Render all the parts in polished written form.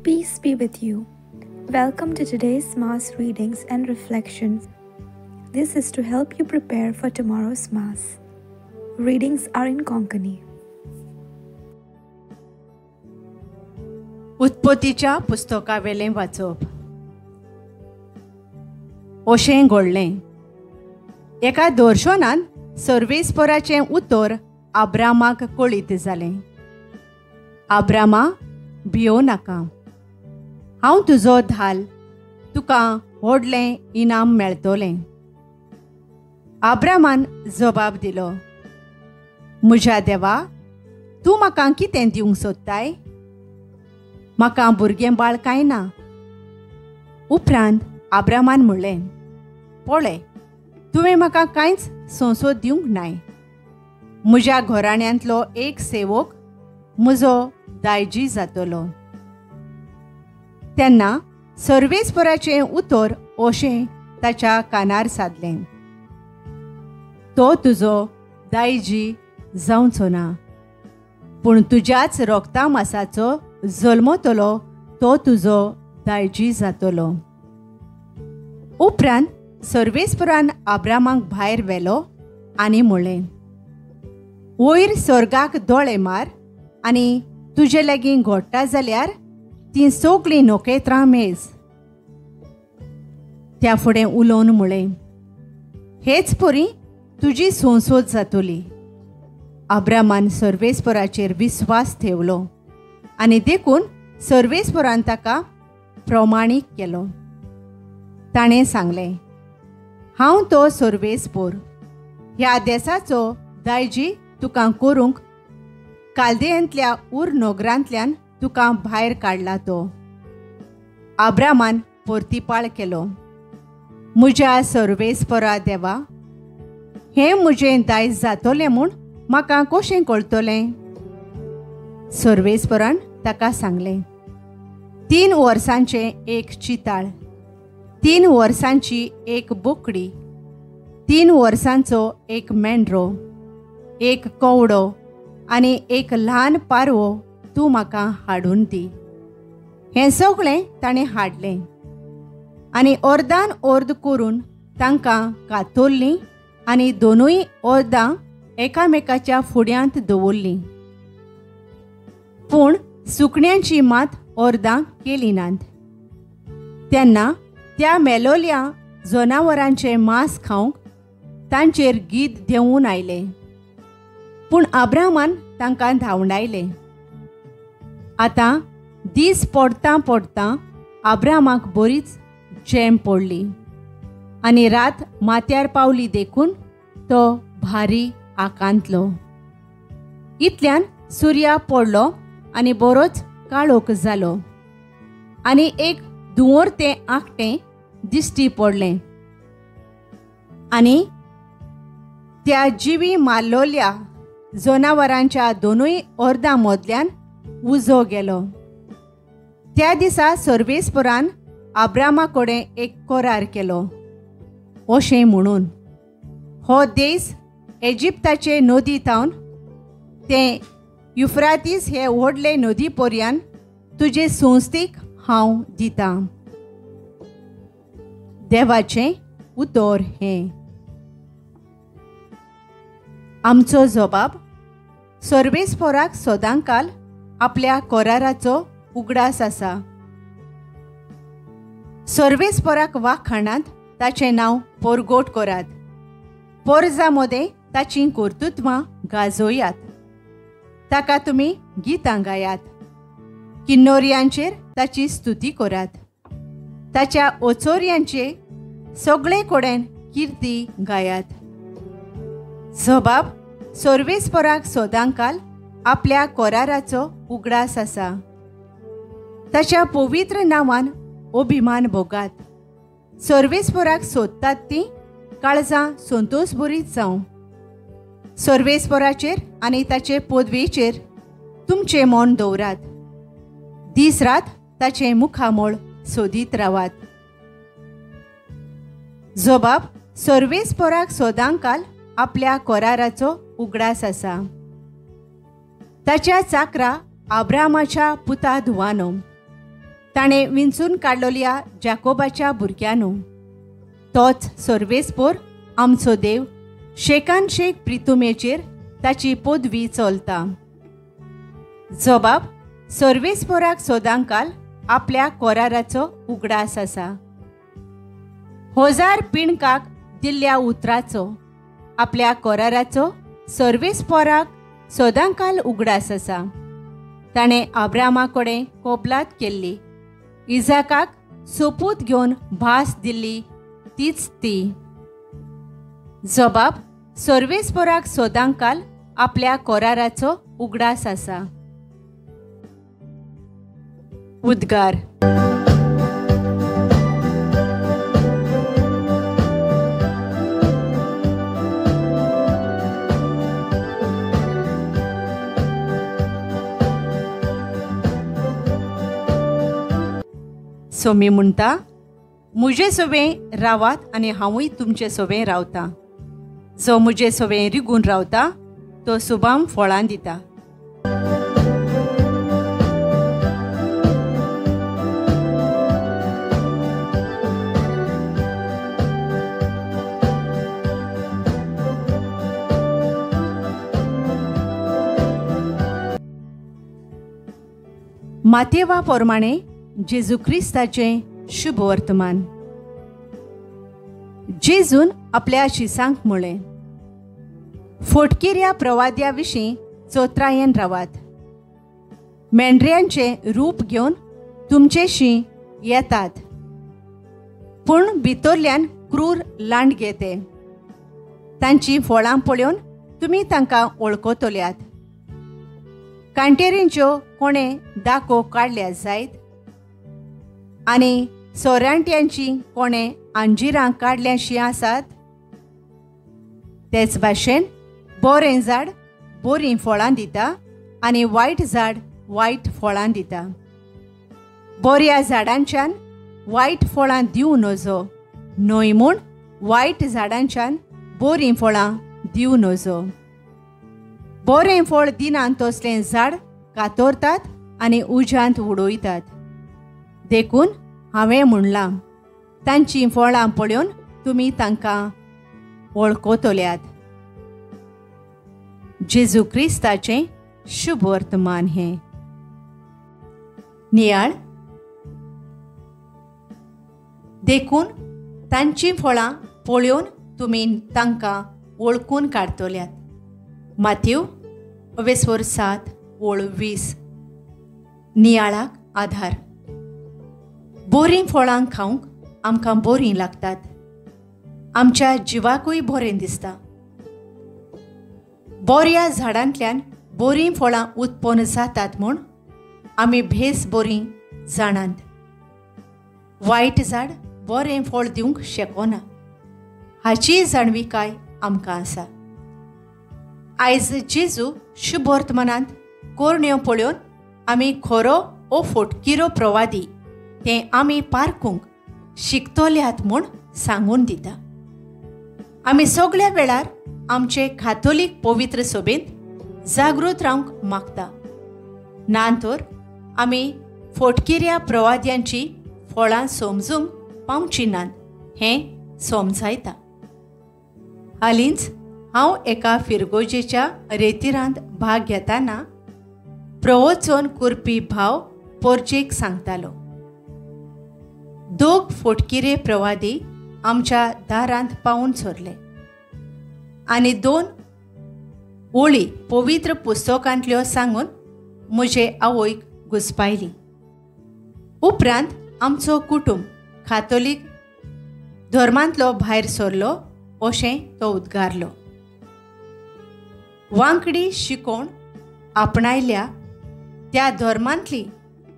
Peace be with you. Welcome to today's Mass readings and reflections. This is to help you prepare for tomorrow's Mass. Readings are in Konkani. उत्पत्तीच्या पुस्तकावेलें वाचप. अशें घडलें, एका दर्शनान सर्वेस्पराचें उतर आब्रामाक कळीत जालें. आब्रामा, भियो नाका, हांव तुजो धाल, तुका व्हडलें इनाम मेळटलें. आब्रामान जबाब दिलो, म्हज्या देवा, तूं म्हाका कितें दिवंक सोदताय? म्हाका भुरगें बाळ कांय ना. उपरांत आब्रामान म्हणलें, पळय, तुवें म्हाका कांयच संसो दिवंक नाय. म्हज्या घराण्यांतलो एक सेवक म्हजो दायजी जातलो. तेन्ना सर्वेस्पराचें उतर अशें ताच्या कानार सादलें, तो तुजो दायजी जावचो ना, पूण तुज्याच रोगता मासाचो जल्मतलो तो तुजो दायजी जातलो. उपरांत सर्वेस्परान आब्रामाक भायर व्हेलो आनी म्हणलें, वयर स्वर्गाक दोळे मार आनी तुजे लागीं घडटा जाल्यार तीं सगळीं नखेत्रां मेज. त्या फुडें उलोवन म्हणलें, हेच परी तुजी संसोद जातली. आब्रामान सर्वेस्पराचेर विस्वास ठेवलो आनी देखून सर्वेस्परान ताका प्रमाणीक केलो. ताणें सांगलें, हांव तो सर्वेस्पोर, ह्या देसाचो दायजी तुका करूंक कालदेयांतल्या उर नगरांतल्यान तुका भायर काडला तो. आब्रामान परतिपाळ केलो, म्हज्या सर्वेस्परा देवा, हें म्हजें दायज जातलें म्हूण म्हाका कशें कळटलें? सर्वेस्परान ताका सांगलें, 3 वर्सांचें एक चिताळ, 3 वर्सांची एक बोकडी, 3 वर्सांचो एक मेंढरो, एक कवडो आनी एक ल्हान पारवो तूं म्हाका हाडून दी. हें सगळें ताणें हाडलें आनी अर्दान अर्द करून तांकां कातरलीं आनी दोनूय अर्दां एकामेकाच्या फुड्यांत दवरलीं, पूण सुकण्यांची मात अर्दां केली नात. तेन्ना त्या मेलोल्या जनावरांचें मांस खावंक तांचेर गीत देंवून आयलें, पूण आब्रामान तांकां धांवडायलें. आतां दीस पडतां पडतां आब्रामाक बरीच जेम पडली आनी रात माथ्यार पावली, देखून तो भारी आकांतलो. इतल्यान सुर्या पडलो आनी बरोच काळोख जालो आनी एक धुंवरतें आंकटें दिश्टी पडलें आनी त्या जिवी मारलोल्या जनावरांच्या दोनूय अर्दां मदल्यान उजो गेलो. त्या दिसा सर्वेस्परान आब्रामा कडेन एक करार केलो, अशें म्हणून, हो देश एजिप्ताचे नदी थावन तें युफ्रातीस हे व्हडले नदी पर्यंत तुजे संस्थेक हांव दितां. देवाचें उतर हें. आमचो जबाब, सर्वेस्पराक सदांकाल आपल्या कराराचो उगडास आसा. सर्वेस्पराक वाखाणांत ताचें नांव परगोट करात, पोरजा मदें ताचीं कर्तृत्वां गाजोयात, ताका तुमी गितां गायात, किन्नोरयांचेर ताची स्तुती करात, ताच्या ओचोरयांचे सगळे कडेन किर्ती गायात. जबाब, सर्वेस्पराक सदांकाल आपल्या कराराचो उगडास आसा. ताच्या पवित्र नांवान अभिमान भोगात. सर्वेस्पराक सोदतात तीं काळजां संतोशभरीत जावं. सर्वेस्पराचेर आनी ताचे पदवेचेर तुमचें मन दवरात, दीस रात ताचें मुखामळ सोदीत रावात. जबाब, सर्वेस्पराक सदांकाल आपल्या कराराचो उगडास आसा. ताच्या चाकरा आब्रामाच्या पुता धुवानो, ताणें विंचून काडलोल्या जाकोबाच्या भुरग्यांनो, तोच सर्वेस्पोर आमचो देव शेकान शेक प्रितुमेचेर ताची पदवी चलता. जबाब सर्वेस्पोराक सदांकाल आपल्या कोराराचो उगडास आसा. हजार पिणकाक दिल्ल्या उतराचो आपल्या कोराराचो सर्वेस्पोराक सदांकाल उगडास आसा. ताणें आब्रामा कडेन कोबलात केल्ली, इजाकाक सोपूत घेवन भास दिल्ली तीच ती. जबाब सर्वेस्पोराक सदांकाल आपल्या कोराराचो उगडास आसा. उद्गार. सोमी म्हणटा, म्हजे सोबें रावात आनी हांवूय तुमचे सोबें रावता. जो म्हजे सोबें रिगून रावता तो सुबाम फळां दिता. मातेवा प्रमाणे जेजू क्रिस्ताचें शुभ वर्तमान. जेजून आपल्या शिसांक म्हळें, फोटकिऱ्या प्रवाद्या विशीं चोत्रायेन रावात. मेंढऱ्यांचें रूप घेवन तुमचेशी येतात, पूण भितरल्यान क्रूर लांडगे ते. तांचीं फळां पळोवन तुमी तांकां वळखतल्यात. कांटेरींच्यो कोणें दाको काडल्या जायत आनी सोरांट्यांची कोणें अंजिरां काडल्याशीं आसात. तेच भाशेन बरें झाड बरीं फळां दिता आनी वायट झाड वायट फळां दिता. बऱ्या झाडांच्यान वायट फळां दिवं नजो, न्हय म्हूण वायट झाडांच्यान बरीं फळां दिवं नजो. बरें फळ दिनात तसलें झाड कातरतात आनी उज्यांत उडयतात. देखून हांवें म्हणलां, तांचीं फळां पळोवन तुमी तांकां वळखतल्यात. जेजू क्रिस्ताचें शुभ वर्तमान हें. नियाळ. देखून तांचीं फळां पळोवन तुमी तांकां वळखून काडतल्यात. माथ्यू 7:20. नियाळाक आधार. बरीं फळां खावंक आमकां बरीं लागतात, आमच्या जिवाकूय बरें दिसता. बऱ्या झाडांतल्यान बरीं फळां उत्पन्न जातात म्हूण आमी भेस बरीं जाणात. वायट झाड बरें फळ दिवंक शकना हाचीय जाणविकाय आमकां आसा. आयज जेजू शुभ वर्तमानांत कोरण्यो पळोवन आमी खरो ओ फोटकिरो प्रवादी तें आमी पारखूंक शिकतल्यात म्हूण सांगून दिता. आमी सगळ्या वेळार आमचे खातोलीक पवित्र सभेंत जागृत रावंक मागता, ना तर आमी फोटकिऱ्या प्रवाद्यांची फळां समजूंक पावची नात हें समजायता. हालींच हांव एका फिरगोजेच्या रेतिरांत भाग घेताना प्रवचन करपी भाव पोरजेक सांगतालो, दोग फोटकिरे प्रवादी आमच्या दारांत पावून सरले आनी 2 ओळी पवित्र पुस्तकांतल्यो सांगून म्हजे आवयक घुसपायली. उपरांत आमचो कुटुंब खातोलीक धर्मांतलो भायर सरलो अशें तो उद्गारलो. वांकडी शिकोवण आपणायल्या त्या धर्मांतली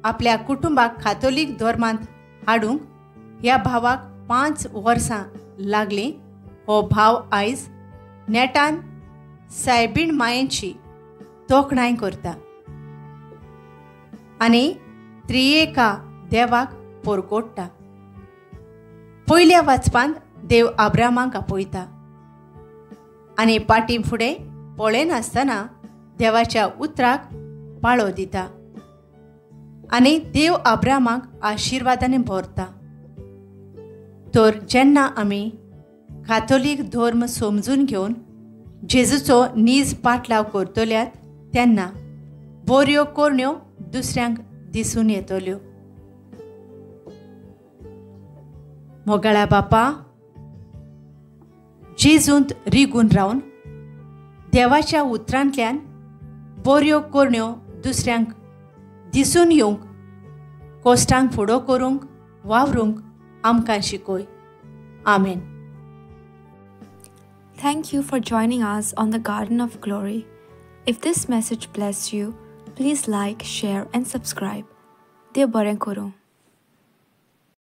आपल्या कुटुंबाक खातोलीक धर्मांत हाडूंक ह्या भावाक 5 वर्सां लागलीं. हो भाव आयज नेटान सायबीण मायेची तोखणाय करता आनी त्रियेका देवाक पोरकोडटा. पयल्या वाचपांत देव आब्रामाक आपयता आनी पाटी फुडें पळयनासतना देवाच्या उतराक पाळो दिता. आनी देव अब्रामाक आशिर्वादांनी भरता. तर जेन्ना आमी कातोलीक धर्म समजून घेवन जेजूचो नीज पाटलाव करतल्यात तेन्ना बऱ्यो करण्यो दुसऱ्यांक दिसून येतल्यो. मोगाळा बापा, जेजूंत रिगून रावन देवाच्या उतरांतल्यान बऱ्यो करण्यो दुसऱ्यांक दिसून येवंक, कोश्टांक फुडो करूंक, वावरूंक आमकां शिकय. आमेन. Thank you for joining us on the Garden of Glory. If this message blessed you, please like, share and subscribe. देव बरें करूं.